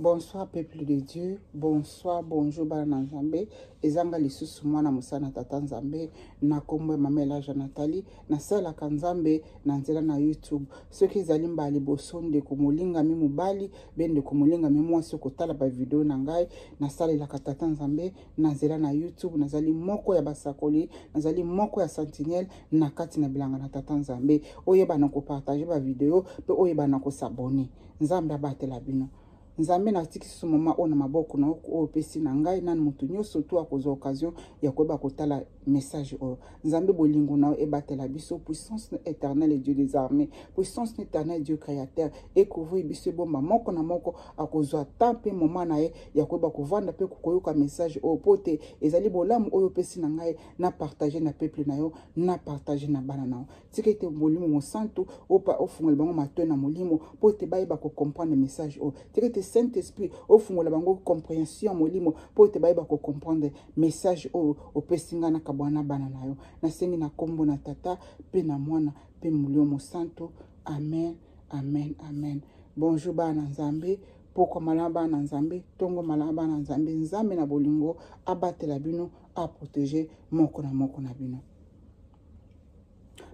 Bonsoir peuple de Dieu, bonsoir, bonjour bana na Nzambe, ezanga lisusu mwana mosala na tata Nzambe na kombo ya mama Elaja Nathalie, nasalaka Nzambe na nzela na YouTube. Soki ezali mbala liboso ndeko molingami mobali be ndeko molingami mwasi okotala ba video na ngai, nasalelaka tata Nzambe na nzela na YouTube, nazali moko ya basakoli, nazali moko ya sentinelle na kati na bilanga na tata Nzambe. Oyeba na kopartage ba video pe oyeba na kosabonner. Nzambe abatela bino. Nzambe natiki susu moma oyo na maboko na oyo opesi na ngai nani moto nyonso tu akozwa occasion ya koyeba kotala message oyo. Nzambe bolingo na yo ebatela biso, puissance éternelle et Dieu des armées, puissance éternelle Dieu créateur ekouvrir biso ebomba moko na moko akozwa temps mpe moma na ye ya koyeba kovanda mpe koyoka message oyo mpo te ezali bolamu oyo opesi na ngai na partage na peuple na yo na partage na bana na yo. Tika ete Molimo Mosantu ofungola bango matoi na molimo mpo ete bayeba kocomprendre message oyo. Tika ete Saint Esprit ofungola bango comprehension ya molimo mpo ete bayeba kocomprendre message oyo opesi ngai na kabwana na bana na yo. Nasengi na kombo na Tata mpe na Mwana mpe Molimo Mosantu. Amen, amen, amen. Bonjour bana Nzambe, pokwa malamu bana Nzambe, tongo malamu bana Nzambe. Nzambe na bolingo abatela bino, aproteger moko na moko na bino.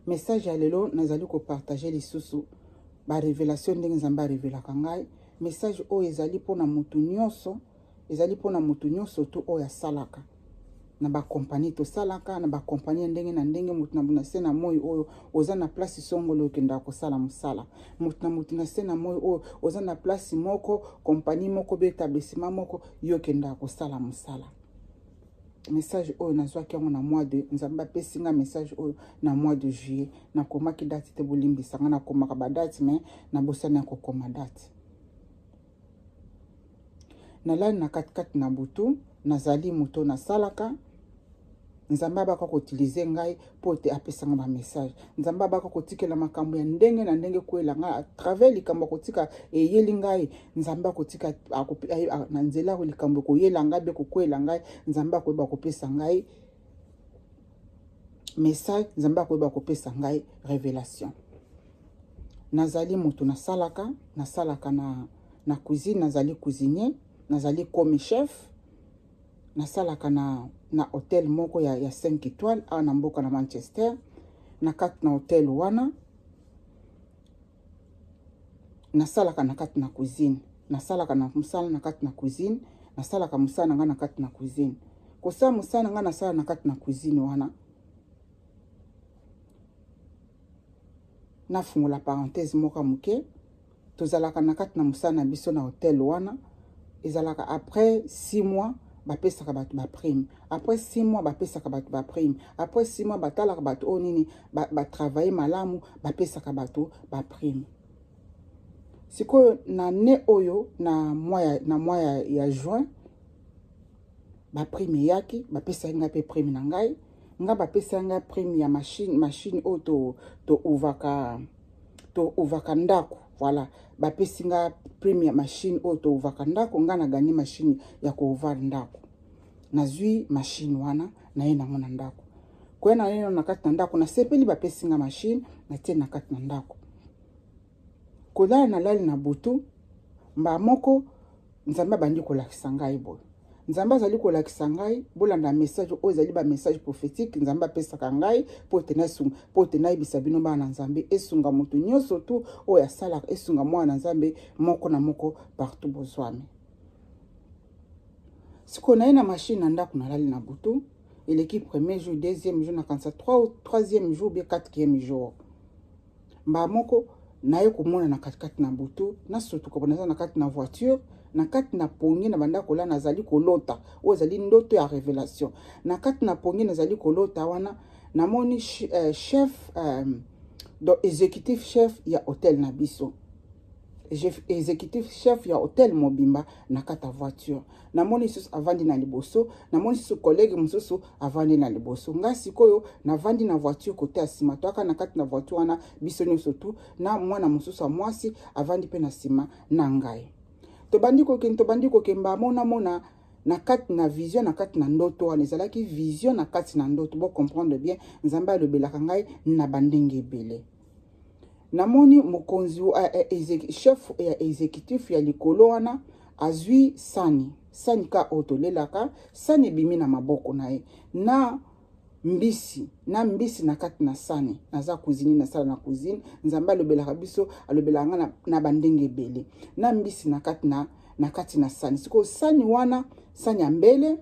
Message ya lelo nazali ko partager lisusu ba revelation ndenge Nzambe arevelaka ngai. Message oyo ezali mpona motu nyonso, ezali mpona motu nyonso tu oyo asalaka na ba compagnie, tosalaka na ba compagnie ya ndenge na ndenge. Motu na motu na se na moi oyo oza na place songolo okendaka kosala mosala. Motu na motu na se na moi oyo oza na place moko, compagnie moko be établissement moko, yo okendaka kosala mosala. Message oyo nazwaki yango na mois de Nzambe apesi nga message oyo na mois de juillet. Nakomaki date te, bolimbisa nga, nakomaka ba date mais nabosani ya kokoma date. Nalali na katikati na butu, nazali moto nasalaka. Nzambe abaka koutilize ngai mpo te apesa nga ba message. Nzambe abaka kotikela makambo ya ndenge na ndenge kwela ngai à travers likambo akotika eyeli ngai. Nzambe akotika na nzela oyo likambo ekoyela ngai be kokwela ngai. Nzambe akoyeba kopesa ngai message, Nzambe akoyeba kopesa ngai révélation. Nazali moto nasalaka, nasalaka na cuisine, nazali cuisinier, nazali commis chef. Nasalaka na hotel moko ya 5 étoiles awa na mboka na Manchester. Na kati na hotel wana nasalaka na kati na cuisine, nasalaka na mosala na kati na cuisine, nasalaka mosala na ngai na kati na cuisine. Kosala mosala na ngai nasala na kati na cuisine wana, nafungola parenthèse moko ya moke. Tozalaka na kati na mosala na biso na hotel wana, ezalaka après 6 mois bapesaka bato ba prime. Après 6 mois bapesaka bato ba prime. Après 6 mois batalaka bato oyo nini ba travailler malamu, bapesaka bato ba prime. Sikoyo na année oyo na mois ya, na mois ya, ya juin ba prime eyaki, bapesaki ngai pe prime na ngai. Nga bapesaki ngai prime ya machine oyo to uvaka ndako. Voilà, bapesi nga prime ya machine oyo to uvaka ndako. Nga na gagné machine ya ko uvar ndako. Nazwi machine wana naye nango na ndako. Koya na ye na kati na ndako, nasepeli bapesi nga machine, natie na kati na ndako. Kolala nalali na butu, mba moko Nzambe abandi kolakisa ngai boye. Nzambe azali kolakisa ngai, bolanda message oyo ezali ba message prophétique Nzambe apesaka ngai po ete nasunga, po ete nayebisa bino bana na Nzambe, esunga moto nyonso tu oyo asalaka, esunga mwana na Nzambe moko na moko partout bozwami. Sikoyo naye na machine na ndako, nalali na butu, eleki premier jour, deuxième jour, nakanisa troisième jour bien quatrième jour. Mba moko naye komona na katikati na butu, nasutuka po naza na kati na voiture, na kati na pongi na banda kolala, nazali kolota oyo ezali ndoto ya révélation. Na kati na pongi nazali kolota wana, namoni chef, donc exécutif chef ya hôtel na biso, exécutif chef ya hôtel mobimba na kati ya voiture. Namoni lisusu avandi na liboso, namoni lisusu collègue mosusu avandi na liboso. Nga sikoyo navandi na voiture kote ya nsima, toyaka na kati na voiture wana biso nyonso tu, na mwana mosusu ya mwasi avandi mpe na nsima na ngai. Tobandi kokende, tobandi kokemba, mona mona na kati na vision, na kati na ndoto wana, ezalaki vision na kati na ndoto. Bo comprendre bien, Nzambe alobelaka ngai na bandenge ebele. Namoni mokonzi, chef ya exécutif ya likolo wana Azwi sani, sani ka oyo tolelaka, sani ebimi na maboko na ye na mbisi, na mbisi na kati na sani. Naza cuisine, nasala na cuisine. Nzambe alobelaka biso, alobelaka nga na bandenge ebele. Na mbisi na kati na, na kati na sani. Sikoyo sani wana, sani ya mbele,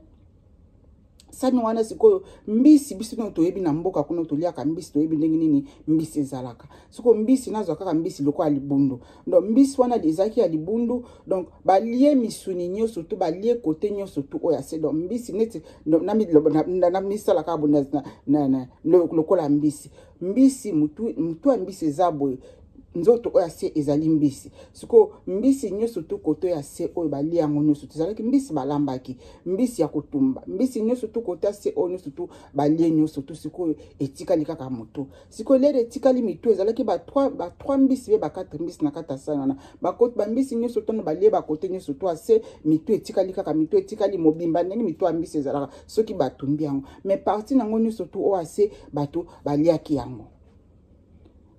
sani wana sikoyo mbisi, biso nio toyebi na mboka kuna toliaka mbisi, toyebi ndenge nini mbisi ezalaka. Sikoyo mbisi, nazwa kaka mbisi lokola libundu. Donc mbisi wana ezalaki ya libundu, donc balie misuni nyonso tu, balie kote nyonso tu oyo ase. Donc mbisi neti na misalaka boye lokola mbisi, mbisi mutu, mutu ya mbisi eza boye, nzoto oyo ase ezali mbisi. Sikoyo mbisi nyonso tu kote ya se oyo balia yango nyonso tu, ezalaki mbisi balambaki, mbisi ya kotumba, mbisi nyonso tu kote ya se oyo nyonso tu balie nyonso tu. Sikoyo etikali kaka motu. Sikoyo lere etikali mitu, ezalaki ba 3 mbisi mpe ba 4 mbisi na kati ya sani wana. Bambisi nyonso tono balie bakote nyonso to ase, mitu etikali kaka, mitu etikali mobimba ndenge mitu ya mbisi ezalaka soki batumbi yango, mais partie nango nyonso tu oyo ase, bato baliaki yango.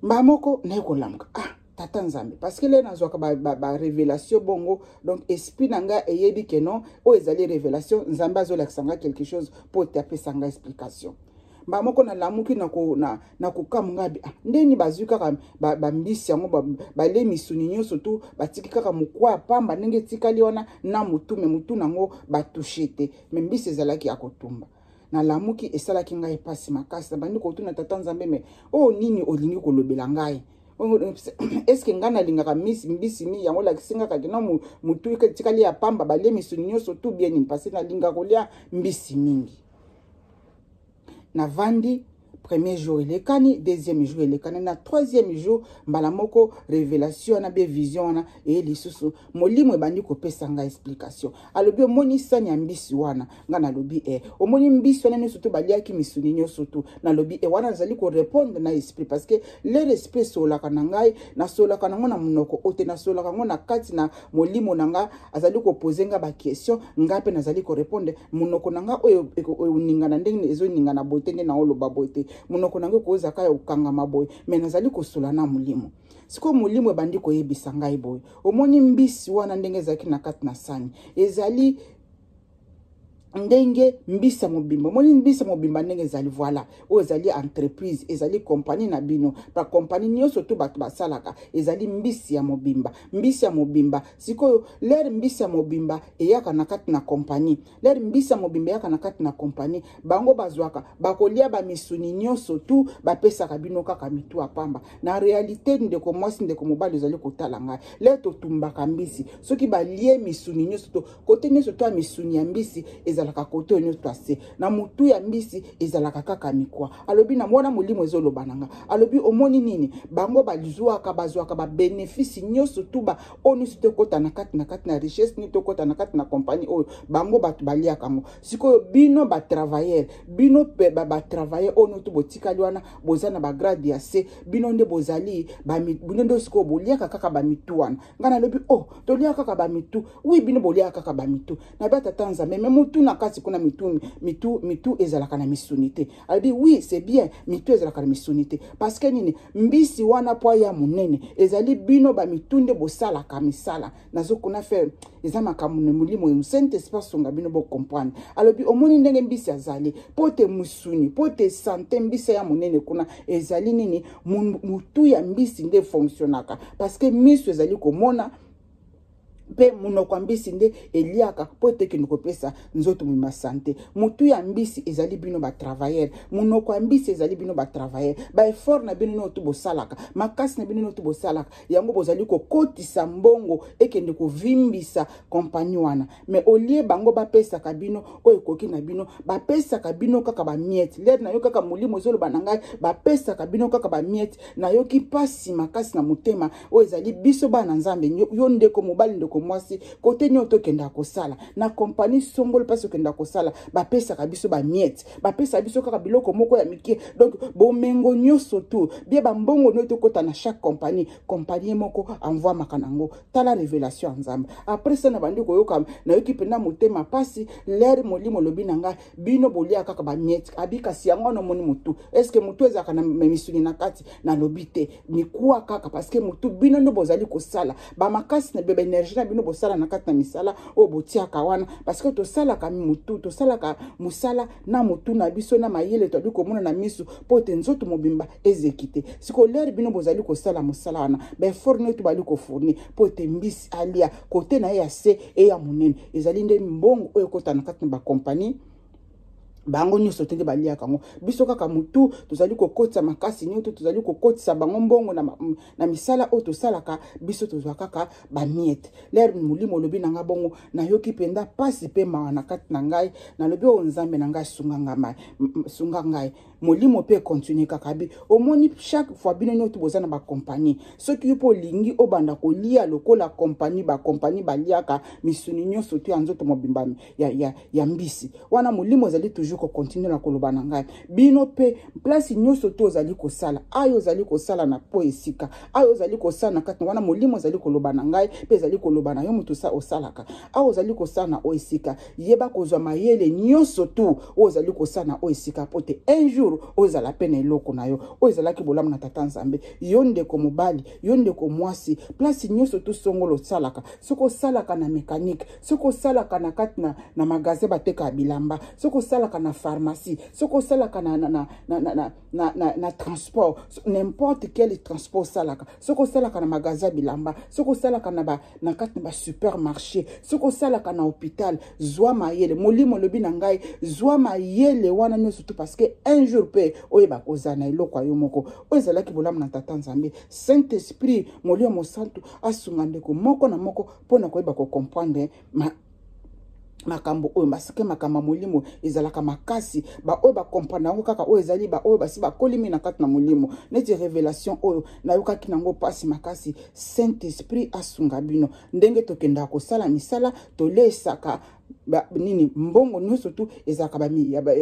Mbala moko naye kolamuka, ah, tata Nzambe, parce que le nazwaka barévélation ba bongo, donc esprit na ngai eyebi ke non, oyo ezali révélation, Nzambe azolakisa ngai quelque chose mpo te apesa ngai explication. Mbala moko nalamuki na kokamwa ngai ah, ndeni bazwi kaka bambisi yango, balie misuni nyonso tu, batiki kaka mokwa ya pamba ndenge etikali wana na motu, mais motu nango batoucher te, mais mbisi ezalaki ya kotumba. Nalamuki, esalaki ngai mpasi makasi. Nabandi kotuna tata Nzambe, mais oyo nini olingi kolobela ngai? Est-ce ngai nalingaka mbisi mi yango olakisi nga kaka na motu etikali ya pamba, balie misuni nyonso tu bien nini? Parce nalinga kolia mbisi mingi. Navandi, premier jour elekani, deuxième jour elekani, na troisième jour mbala moko révélation wana be vision wana eye lisusu. Molimo ebandi kopesa ngai explication. Alobi: "Omoni sani ya mbisi wana?" Ngai nalobi: "E." "Omoni mbisi wana nyonso tu baliaki misuni nyonso tu?" Nalobi: "E." Wana nazali korépondre na esprit, parce que leur esprit esololaka na ngai, nasololaka nango na monoko o te, nasololaka yango na kati na molimo na ngai. Azali koposer ngai baquestion, ngai mpe nazali korépondre. Monoko na ngai oyo oningana ndenge ezoningana boye te, nde naoloba boye te, monoko na ngai ekozaka ya kokangama boye, mais nazali kosola na molimo. Sikoyo molimo ebandi koyebisa ngai boye: "Omoni mbisi wana ndenge ezalaki na kati na sani? Ezali ndenge mbisa mobimba. Omoni mbisa mobimba ndenge ezali? Voilà, oyo ezali entreprise, ezali kompani na bino, bakompani nyonso to bato basalaka, ezali mbisi ya mobimba, mbisi ya mobimba. Sikoyo lere mbisi ya mobimba eyaka na kati na kompani, lere mbisi ya mobimba eyaka na kati na kompani, bango bazwaka, bakolia bamisuni nyonso tu, bapesaka bino kaka mitu ya pamba. Na réalité, ndeko mwasi, ndeko mobali ozali kotala ngai, lere totumbaka mbisi, soki balie misuni nyonso to kote nyonso to ya misuni ya mbisi ezalaka kote oyo nyonso ase na motu ya mbisi ezalaka kaka mikwa." Alobi na mwana, molimo ezoloba na nga, alobi: "Omoni nini? Bango bazwaka bazwaka babénéfice nyonso tu, ba oyo nyonso tokɔta na kati na richesse nini tokɔta na kati na kompani oyo, bango bato baliaka yango. Sikoyo bino batravailleur, bino mpe batravailleur oyo nyonso botikali wana, boza na bagrade ya se, bino nde bozali, bino nde sikoyo boliaka kaka bamitu wana." Ngai nalobi: "Oh, toliaka kaka bamitu?" "Oui, bino boliaka kaka bamitu." Nabi: "Tata Nzambe, mais mutu na kati kuna, mitu, mitu, mitu ezalaka na misuni te?" Alobi: "Oui, c'est bien, mitu ezalaka na misuni te, parce que nini? Mbisi wana po ya monene, ezali bino bamitu nde bosalaka misala." Nazokuna fe eza makambo na molimo Saint Esprit asonga bino bocomprendre. Alobi: "Omoni ndenge mbisi azali mpo te musuni, mpo te sante mbisi ya monene kuna ezali nini? Mutu ya mbisi nde fonctionnaka, parce que miso ezali komona mpe monoko ya mbisi nde eliaka mpo ete ekende kopesa nzoto mobimba sante. Motu ya mbisi ezali bino batravailleur, monoko ya mbisi ezali bino batravailleur. Baeffort na bino nyonso bosalaka, makasi na bino nyonso bosalaka yango, bozali kokotisa mbongo ekende kovimbisa kompani wana, mais olie bango bapesaka bino oyo ekoki na bino, bapesaka bino kaka bamiettes." Lere nayo kaka molimo ezoloba na ngai, bapesaka bino kaka bamiettes. Nayoki mpasi makasi na motema. Oyo ezali biso bana Nzambe. Yo ndeko mobali, ndeko mwasi, kote nini tokendaka kosala na kompani songolo, mpasi okendaka kosala, bapesaka biso bamiettes, bapesaka biso kaka biloko moko ya mike. Donc bomengo nyonso tu bie, bambongo nio tokɔta na chaque compagnie, compagnie moko envoimaka nango. Tala révélation ya Nzambe. Après ça na bandi koyoka, nayoki mpenza motema mpasi. Lere molimo olobi na ngai: "Bino bolia kaka bamiettes." Abi: "Kasi yango wana omoni motu, est-ce motu ezalaka na misuni na kati?" Nalobi: "Te, mikuwa kaka, parce que motu bino nde bozali kosala bamakasi na bino, baénergie na bino bosala na kati na misala oyo botiaka wana, parce que tosalaka mutu, tosalaka mosala na motu na biso na mayele toali komona na misu mpo ete nzoto mobimba ezeki te. Sikoyo lere bino bozali kosala mosala wana, baeffort nioto bali kofournir mpo ete mbisi alia kote na ye ya se eya monene, ezali nde mbongo oyo ekota na kati na bakompani bango nyonso te nde baliaka yango. Biso kaka motu tozali kokotisa makasi nioto, tozali kokotisa bango mbongo na misala oyo tosalaka, biso tozwa kaka bamiete. Lere molimo olobi na ngai bongo, nayoki mpenza mpasi mpe mawa na kati na ngai. Nalobi, oyo Nzambe na ngai, sunga ngai, sunga ngai. Molimo mpe ekontinue kaka bi omoni chaque fois bino nyonso boza na bakompagnie, soki yo mpe olingi obanda kolia lokola kompagnie, bakompagnie baliaka misuni nyonso to ya nzoto mobimba ya mbisi wana. Molimo ezali toujours kokontinue na koloba na ngai, bino mpe place nyonso to ozali kosala, ayo ozali kosala na po esika ayo ozali kosala na kati wana, molimo ezali koloba na ngai mpe ezali koloba na yo moto osalaka awa, ozali kosala na oyo esika, yeba kozwa mayele nyonso tu oyo ozali kosala na oyo esika, po te un jour ozala mpe na eloko na yo. Oyo ezalaki bolamu na Tata Nzambe. Yo ndeko mobali, yo ndeko mwasi, place nyonso tu songolo osalaka, soki osalaka na mécanique, soki osalaka na kati na magasin batekaka bilamba, soki osalaka na pharmacie, soki osalaka na transport, n'importe quel transport osalaka, soki osalaka na magasin ya bilamba, soki osalaka na kati na basupermarché, soki osalaka na hôpital, zwa mayele. Molimo olobi na ngai, zwa mayele wana nyonso tu, parce que un jour mpe oyeba kozala na eloko ya yo moko. Oyo ezalaki bolamu na Tata Nzambe. Saint Esprit, Molimo Mosantu, asunga ndeko moko na moko mpona koyeba kocomprendre makambo oyo, masike makambo ya molimo ezalaka makasi. Baoyo bakomprendre yango kaka oyo ezali baoyo basi bakolimi na kati na molimo. Neti révélation oyo nayokaki nango mpasi makasi. Saint Esprit asunga bino. Ndenge tokendaka kosala misala, tolesaka nini, mbongo nyonso tu ezalaka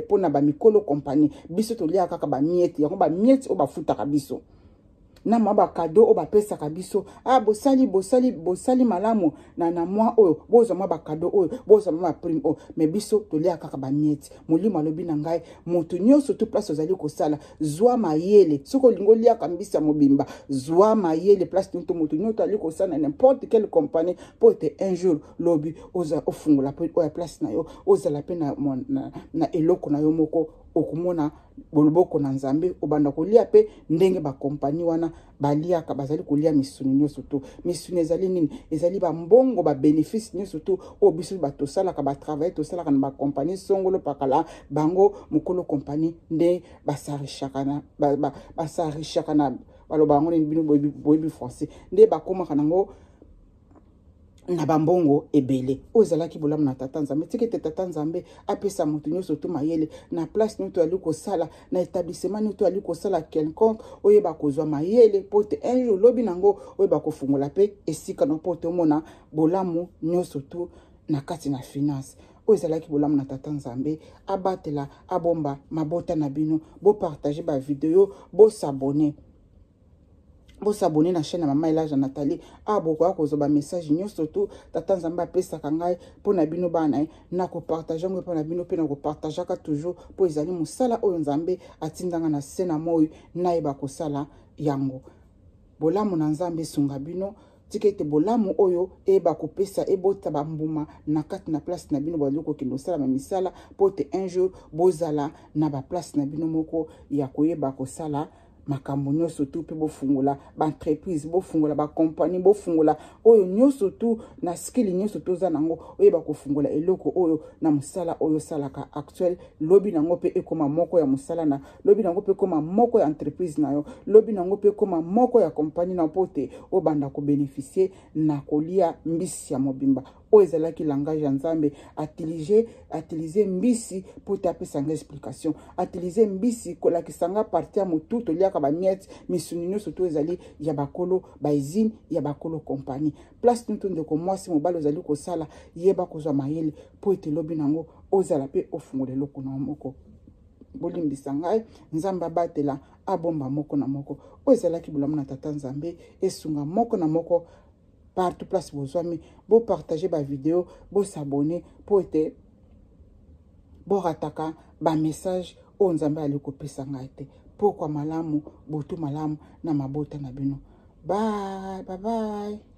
mpona bamikolo kompagnie, biso toliaka kaka bamiettes. Yango bamiettes oyo bafutaka biso na mwa bacadeau oyo bapesaka biso, ah, bosali bosali bosali malamu na mwa oyo, bozwa mwa bacadeau oyo, bozwa mwa baprime oyo, mais biso toliaka kaka bamiettes. Molimo alobi na ngai, moto nyonso tu place ozali kosala, zwa mayele. Soki olingi oliaka mbisi ya mobimba, zwa mayele place to moto nyonso ali kosala na n'importe quelle compagnie, mpo ete un jour lobi oza ofungola mpe oya place na yo, ozala mpe na eloko na yo moko. Okomona boloboko na Nzambe, obanda kolia mpe ndenge bakompani wana baliaka, bazali kolia misuni nyonso tu. Misuni ezali nini? Ezali bambongo, babénéfice nyonso tu oyo biso bato tosalaka, batravaille tosalaka na bakompani songolo pakala. Bango mokolo kompani nde bas'enrichaka na baloba yango nini? Bino boyebi français. Nde bakomaka nango na bambongo ebele. Oyo ezalaki bolamu na Tata Nzambe. Tika ete Tata Nzambe apesa moto nyonso to mayele na place nyonso ali kosala, na établissement nyonso ali kosala quelconque, oyeba kozwa mayele mpo te un jour lobi nango oyeba kofungola mpe esika no, mpo tomona bolamu nyonso tu na kati na finance. Oyo ezalaki bolamu na Tata Nzambe. Abatela, abomba mabota na bino. Bopartage bavideo, bos'abonner, bos'abonner na chaîne ya Mama Elage Nathalie. Awa bokoya kozwa bamessage nyonso tu Tata Nzambe apesaka ngai mpo na bino bana ye. Nakopartage yango mpo na bino mpe nakopartageaka toujours, mpo ezali mosala oyo Nzambe atindanga na se na moi nayeba kosala yango. Bolamu na Nzambe esunga bino. Tika ete bolamu oyo eyeba kopesa, ebota bambuma na kati na place na bino bazali kokende kosala bamisala, mpo te un jour bozala na baplace na bino moko ya koyeba kosala makambo nyonso tu, mpe bofungola baentreprise, bofungola bakompagnie, bofungola oyo nyonso tu na skill nyonso toza nango, oyeba kofungola eloko oyo na mosala oyo osalaka actuel. Lobi nango mpe ekóma moko ya mosala na lobi nango, mpe ekóma moko ya entreprise na yo, lobi nango mpe ekóma moko ya kompagnie na, mpo te obanda kobénéficie na kolia mbisi ya mobimba. Oyo ezalaki langage ya Nzambe. Autiliser mbisi mpo te apesa nga explication, autiliser mbisi kolakisa nga partie ya motu toliaka bamiettes, misuni nyonso to ezali ya bakolo bausine, ya bakolo kompagnie. Place nyonso, ndeko mwasi, mobali ozali kosala, yeba kozwa mayele mpo ete lobi nango ozala mpe ofungola eloko na moko. Bolimbisa ngai. Nzambe abatela, abomba moko na moko. Oyo ezalaki bolamu na Tata Nzambe. Esunga moko na moko partout place bozwami. Bopartage bavideo, bos'abonner mpo ete borataka bamessage oyo Nzambe ali kopesa ngai te. Pokwa malamu, butu malamu na mabota na bino. Bye bye bye.